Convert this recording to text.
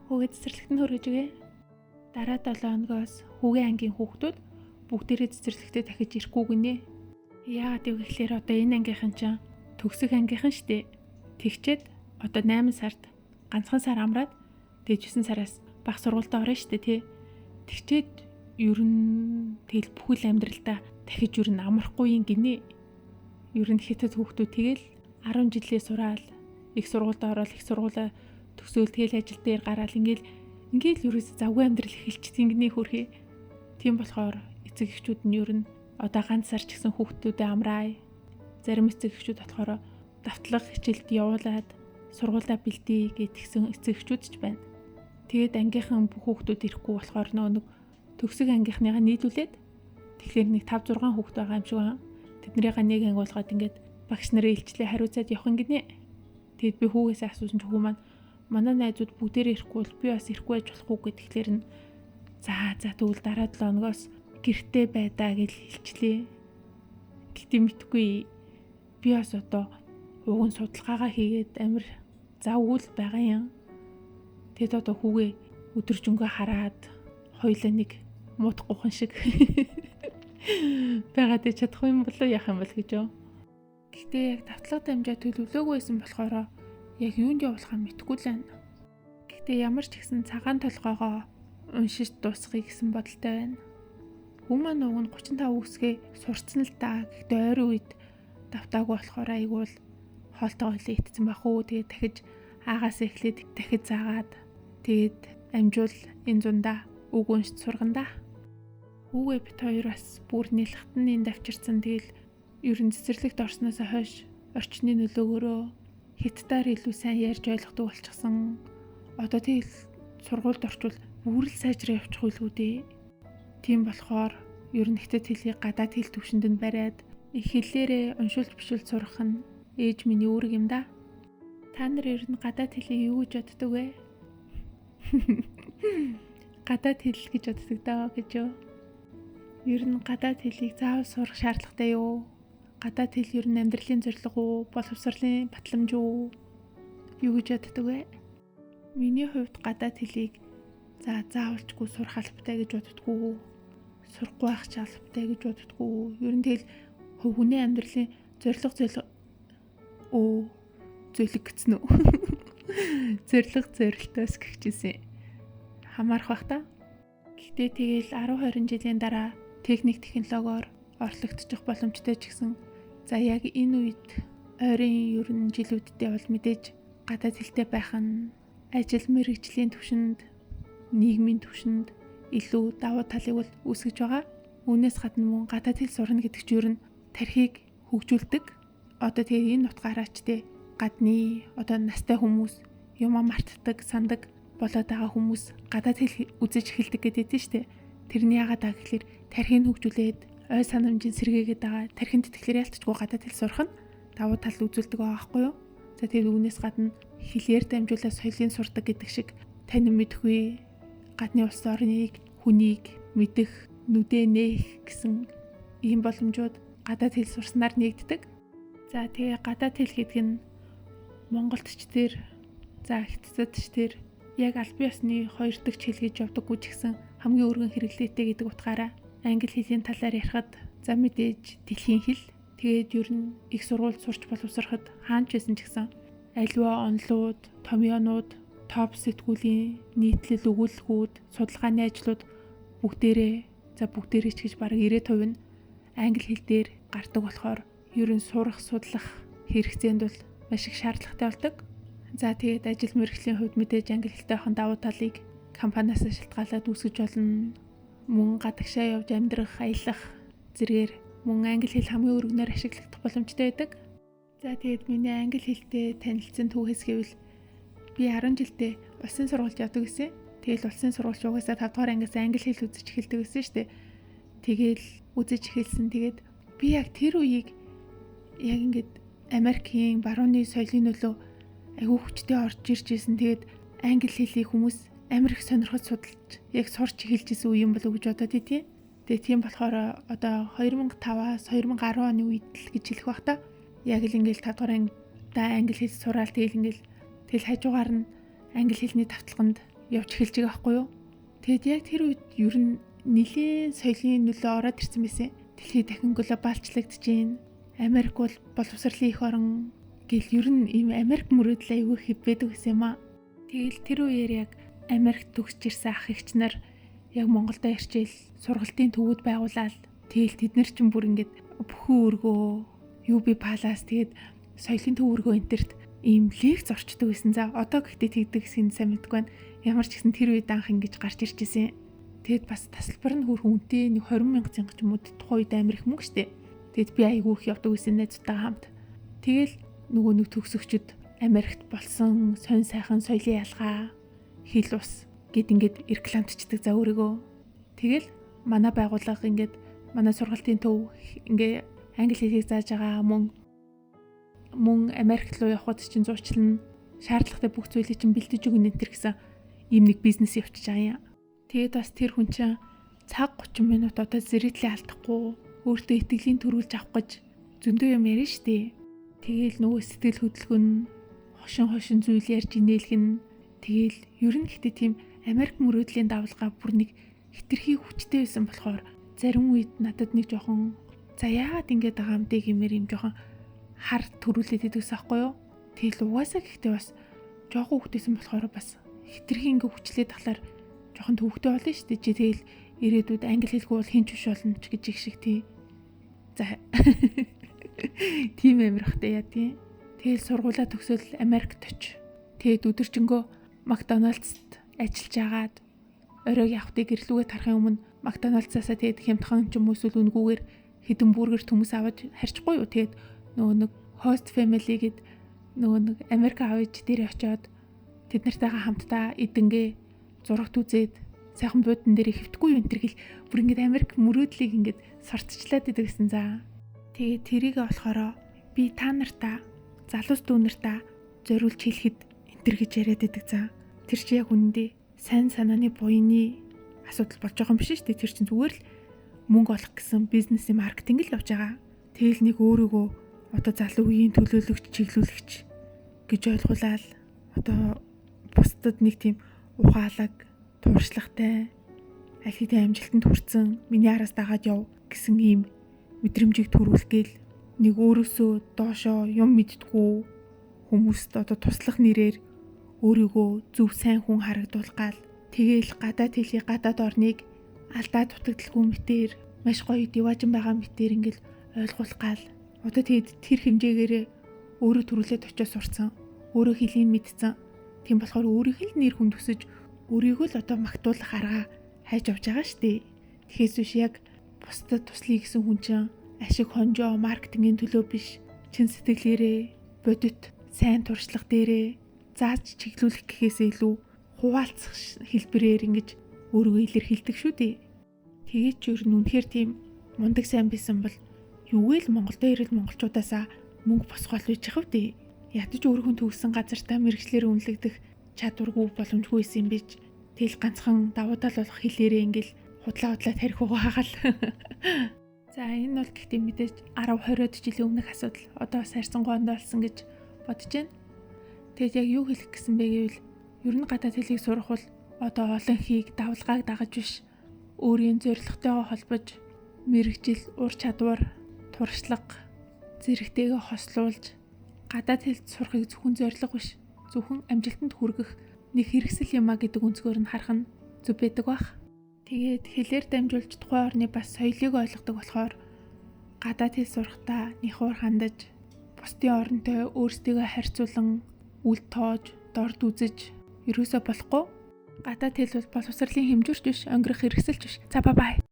Хүүгээ цэцэрлэгт нь хүргэж өгье. Дараа 7 хоногоос хүүгийн ангийн хүүхдүүд бүгдээрээ цэцэрлэгтээ дахиж ирэхгүй гинэ. Яагаад гэвэл гэхлээр одоо энэ ангийнхан чинь төгсөх ангийнхан штэ. Тэгчээд одоо 8 сард ганцхан сар амраад тэгж 9 сараас баг сургуультай орно штэ тий. Тэгчээд ер нь тэгэл бүхэл амьдралдаа дахиж ер нь амрахгүй юм гинэ. Ер нь хятад хүүхдүүд тэгэл 10 жилээ сураал их сургуультай ороод их сургуулаа төгсөөл тэгэл ажил дээр гараал ингээл ерөөс завгүй амьдрал эхэлчихсэн гинэ хөрхий. Тийм болохоор эцэг эхчүүд нь ер нь одоо ганц сар ч гэсэн хүүхдүүдэд амраая. Зарим эцэг эхчүүд болохоор давтлага хичээлд явуулаад сургуулаа бэлдээ гэтгсэн эцэг эхчүүд ч байна. Тэгээд ангийнхан бүх хүүхдүүд ирэхгүй болохоор нөгөө нэг төгсөг ангийнхныгаа нийлүүлээд тэгэхээр нэг 5 6 хүүхд байгаа юм шиг байна. Тэднийхээ нэг анги болгоод ингээд багш нарын илчлээ хариуцаад явах юм гинэ. Тэгэд би хүүгээсээ асуусан чи хүү маань манай найзууд бүгдээрээ ирэхгүй бол би бас ирэхгүй байж болохгүй гэхлээр нь за тэгвэл дараа 7 хоногоос гэртээ байдаа гэж хэлчлээ. Гэтэ мэдгүй би бас одоо уг нь судалгаагаа хийгээд амир завгүй л байгаа юм. Тэгэд одоо хүүгээ өдөржингөө хараад хоёлаа нэг мууд гухан шиг байгаад чадах юм болоо яах юм бол гэж юу. Гэхдээ яг давтлага дамжаа төлөвлөөгүй байсан болохоор яг юунд явуулахаа мэдэхгүй л байна. Гэхдээ ямар ч гэсэн цагаан толгоогоо уншиж дуусгая гэсэн бодолтой байна. Хүн маань уг нь 35 үсгээ сурцсан л да. Гэхдээ ойрын үед давтаагүй болохоор айгүй л хоолтойгоо хөлөө итцэн байх уу. Тэгээд дахиж аагаас эхлээд дахиж заагаад тэгээд амжуул энэ зундаа үг уншиж сургана да. Хүүгээ бит хоёр бас бүр нэлхтэн энд авчирсан. Тэгэл ер нь цэцэрлэгт орсноос хойш орчны нөлөөгөөрөө хятадаар илүү сайн ярьж ойлгодог болчихсон. Одоо тэгэл сургуульд орчвол бүр л сайжраа явчих үйлгүй дээ. Тийм болохоор ер нь хятад хэлийг гадаад хэл төвшөнд нь бариад их хэлээрээ уншуулж бичүүлж сурах нь ээж миний үүрэг юм да. Та нар ер нь гадаад хэлийг юу гэж боддог вэ? Гадаад хэл гэж боддог даа гэж юу? Ер нь гадаад хэлийг заавал сурах шаардлагатай юу? Гадаад хэл ер нь амьдралын зорилго уу? Боловсролын батламж уу? Юу гэж боддог вэ? Миний хувьд гадаад хэлийг за заавалчгүй сурах албатай гэж боддгоо. Сурахгүй байх ч албатай гэж боддгоо. Ер нь тэгэл хувь хүний амьдралын зорилго зөөлөг гэсэн үү? Зорилго зорилтоос гихчихсэн. Хамаарах бах та. Гэхдээ тэгэл 10 20 жилийн дараа техник технологиор орлогдчих боломжтой ч гэсэн за яг энэ үед ойрын ер нь жилүүддээ бол мэдээж гадаад хэлтэй байх нь ажил мэргэжлийн түвшинд, нийгмийн түвшинд илүү давуу талыг бол үүсгэж байгаа. Үүнээс гадна мөн гадаад хэл сурна гэдэг чинь ер нь тархийг хөгжүүлдэг. Одоо тэгээ энэ утгаараа ч те гадны одоо настай хүмүүс юмаа мартдаг, сандаг болоод байгаа хүмүүс гадаад хэл үзэж эхэлдэг гэдэг нь шүү дээ. Тэрний яагаад аа гэхлээр тархийг хөгжүүлээд ой санамжийн сэргээгээд байгаа. Тархинд тэтгэхлээр ялтчгүй гадаад хэл сурах нь давуу тал үзүүлдэг байгаа байхгүй юу? За тэр үүнээс гадна хэлээр дамжуулаад соёлын сурдаг гэдэг шиг танин мэдэхгүй гадны улс орныг, хүнийг мэдэх, нүдэ нээх гэсэн ийм боломжууд гадаад хэл сурснаар нэгддэг. За тэгээ гадаад хэл гэдэг нь Монголд ч тэр, за Хятадд ч тэр яг албан ёсны хоёр дахь хэл гэж явдаггүй ч гэсэн хамгийн өргөн хэрэглээтэй гэдэг утгаараа англи хэлний талаар ярихад за мэдээж дэлхийн хэл. Тэгээд ер нь их сургуульд сурч боловсроход хаан ч байсан ч гэсэн аливаа онлууд, томьёонууд, топ сэтгүүлийн нийтлэл өгүүлэлгүүд, судалгааны ажлууд бүгдээрээ за бүгдээрээ ч гэж бараг 90% нь англи хэл дээр гардаг болохоор ер нь сурах, судлах хэрэгцээнд бол маш их шаардлагатай болдог. За тэгээд ажил мэргэжлийн хувьд мэдээж англи хэлтэй байх нь давуу талыг компаниас шалтгаалаад үүсгэж болно. Мөн гадагшаа явж амьдрах, аялах зэрэгээр мөн англи хэл хамгийн өргөнөөр ашиглагдах боломжтой байдаг. За тэгээд миний англи хэлтэй танилцсан түүхээс гэвэл би 10 жилдээ улсын сургуульд явдаг гэсэн. Тэгэл улсын сургууль угаасаа 5 дугаар ангиас англи хэл үзэж эхэлдэг гэсэн шүү дээ. Тэгэл үзэж эхэлсэн. Тэгээд би яг тэр үеийг яг ингээд Америкийн барууны соёлын нөлөө айгүй хүчтэй орж ирж исэн. Тэгээд англи хэлийг хүмүүс амар их сонирхож судалж яг сурч эхэлж исэн үе юм болов уу гэж бодоод идэв. Тэгээ тийм болохоор одоо 2005-аас 2010 оны үед л гэж хэлэх бах та. Яг л ингээл 5 дугаар ангида англи хэл сураал тэгэл ингээл тэгэл хажуугаар нь англи хэлний тавталганд явж эхэлж байгаа байхгүй юу? Тэгэд яг тэр үед ер нь нэлээд соёлын нөлөө ороод ирсэн байсан. Дэлхий дахин глобалчлагдж байна. Америк бол боловсролын их орн гэл ер нь ийм Америк мөрөөдөл айгүй хэв байдаг гэсэн юм аа. Тэгэл тэр үеэр яг Америкт төгсөж ирсэн ах эгч нар яг Монголдо ирчээл сургалтын төвүүд байгуулаад тэгэл тэд нар чинь бүр ингээд бүхэн өргөө UB Palace тэгээд соёлын төв өргөө энтерт ийм лекц орчдөг байсан. За одоо гэхдээ тэгдэг гэсэн сайн мэдгүй байна. Ямар ч гэсэн тэр үед анх ингэж гарч ирж исэн. Тэгэд бас тасалбар нь хөрх үнэтэй нэг 20 мянга зинг ч юм уу тухайн үед амар их мөнгө штэ. Тэгэд би айгүй их явдаг байсан найзуудтайгаа хамт. Тэгэл нөгөө нэг төгсөгчд Америкт болсон сонь сайхан соёлын ялгаа, хил ус гэд ингээд рекламтчдаг за өөрийгөө. Тэгэл манай байгууллага ингээд манай сургалтын төв ингээ англи хэлийг зааж байгаа мөн Америк руу явхад чинь зуучлана, шаардлагатай бүх зүйлийг чинь бэлдэж өгнө энэ төр гэсэн ийм нэг бизнес явчихж байгаа юм. Тэгээд бас тэр хүн чинь цаг 30 минут одоо зэрэглээ алдахгүй өөртөө итгэлийн төрүүлж авах гэж зөндөө юм ярина штэ. Тэгээл нөгөө сэтгэл хөдлгөн хошин зүйл ярьж инээлгэн. Тэгээл ер нь гэхдээ тийм Америк мөрөөдлийн давлгаа бүр нэг хитрхи хүчтэй байсан болохоор зарим үед надад нэг жоохон за яагаад ингэж байгаа юм бэ гэмээр юм жоохон хар төрүүлээд идэгсэн аахгүй юу? Тэгэл угаасаа гэхдээ бас жоохон хүүхдээсэн болохоор бас хитрхи ингээ хүчлээд тахлаар жоохон төвөгтэй болно шүү дээ. Чи тэгэл ирээдүйд англи хэлгүй бол хин ч биш болно ч гэж их шиг тий. За тийм амирхтай яа тий. Тэгэл сургуулаа төгсөөл Америкт оч. Тэгээд өдөржингөө Макдоналдст ажиллаж агаад оройг явахтыг гэрлүүгээ тарахын өмнө Макдоналдсаасаа тэгээд хямдхан ч юм уу эсвэл үнгүүгээр хэдэн бургер төмөс аваад харьчихгүй юу. Тэгээд нөгөө нэг host family гэд нөгөө нэг Америк аав ээж дээр очиод тэд нартайгаа хамтдаа идэнгээ зурагт үзээд сайхан буудан дээр хэвтэхгүй юу энэ төр гэл бүр ингээд Америк мөрөөдлийг ингээд сорцчлаад идэг гэсэн за. Тэгээд тэрийг болохоор би та нартаа залуус дүү нартаа зориулж хэлэхэд энэ төр гэж яриад идэг за. Тэр чи яг үнэндээ сайн санааны буяны асуудал болж байгаа юм биш шүү дээ. Тэр чинь зүгээр л мөнгө олох гэсэн бизнесийн маркетинг л явж байгаа. Тэгэл нэг өөрийгөө одоо залуу үеийн төлөөлөгч, чиглүүлэгч гэж ойлгуулаад одоо бусдад нэг тийм ухаалаг, туршлагатай, аль хэдийн амжилтанд хүрсэн, миний араас дагаад яв гэсэн ийм мэдрэмжийг төрүүлэх гээл нэг өөрөөсөө доошоо юм мэддгүү хүмүүст одоо туслах нэрээр өөрийгөө зөв сайн хүн харагдуулах гал тэгэл гадаад хэлийг гадаад орныг алдаа дутагдaltaгүй мэтэр маш гоё диваажин байгаа мэтэр ингээл ойлгуулах гал одоо тэгэд тэр хэмжээгээрээ өөрөө төрүүлээд очиж сурцсан, өөрөө хэлийг мэдсэн. Тийм болохоор өөрийнх л нэр хүнд өсөж өөрийгөө л одоо магтуулах арга хайж явж байгаа штэ. Тэгэхээс биш яг бусдад туслая гэсэн хүн чинь ашиг хонжоо маркетингийн төлөө биш, чин сэтгэлээрээ бодит сайн туршлага дээрээ зааж чиглүүлэх гэхээсээ илүү хуваалцах хэлбэрээр ингэж өөрийгөө илэрхийлдэг шүү дээ. Тэгээд ч ер нь үнэхээр тийм мундаг сайн байсан бол юугээл Монголдо ирэл монголчуудаасаа мөнгө босгоол байж яхав дээ. Ядаж өөрхөн төгссөн газартаа мэрэгчлэр үнэлэгдэх чадваргүй боломжгүй байсан юм бич. Тэгэл ганцхан давуу тал болох хэлээрээ ингээл худлаа тарих угаагаал. За энэ бол гэхдээ мэдээж 10 20 жилийн өмнөх асуудал. Одоо бас харьцангуй ондоо болсон гэж бодож байна. Тэгэд яг юу хэлэх гэсэн бэ гэвэл ер нь гадаад хэлийг сурах бол одоо олон хийг давлгааг дагаж биш, өөрийн зорилготойгоо холбож мэрэгжил, ур чадвар, туршлага, зэрэгтэйгээ хослуулж гадаад хэлд сурахыг зөвхөн зорилго биш, зөвхөн амжилтанд хүргэх нэг хэрэгсэл юм а гэдэг өнцгөр нь харах нь зөв байдаг бах. Тэгээд хэлээр дамжуулж тухайн орны бас соёлыг ойлгодог болохоор гадаад хэл сурахдаа нихуур хандаж, бусдын оронтой өөрсдийгөө харьцуулан үл тоож, дорд үзэж ерөөсөө болохгүй. Гадаад хэл бол боловсролын хэмжүүрч биш, онгирох хэрэгсэлч биш. За бай бай.